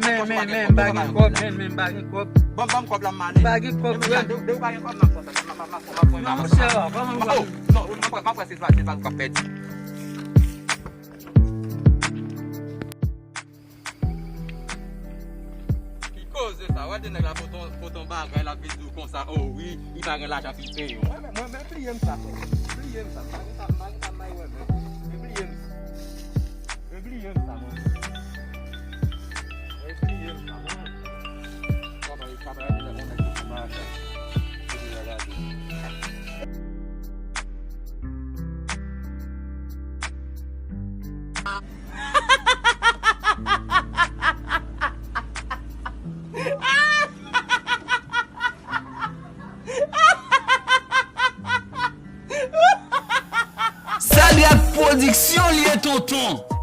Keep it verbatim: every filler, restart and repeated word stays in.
kòb, men, men, men, m pa gen kòb, men, men, m pa gen kòb. Ban m, ban m kòb la, m ale. M pa gen kòb, frè. De, de ou pa gen kòb, m ap pran sa, m ap, m ap, m ap pran, m ap pran. Non, sè, pa ban m kòb. Non, non, m ap pran, m ap pran, se pa, se pa kòb pèdi. Ki koze sa? Wè de nèg la pote yon, pote yon bagay, l ap vin di w konsa, oh wi, li pa gen lajan pou l peye w. Mwen, mwen, mwen, bliye m sa, frè. Bliye m sa. M pa gen sa, m pa gen sa, m pa gen wè, men. Men bliye m sa. Men bliye m sa, mwen. Sadrak Pwodiksyon li ye tonton.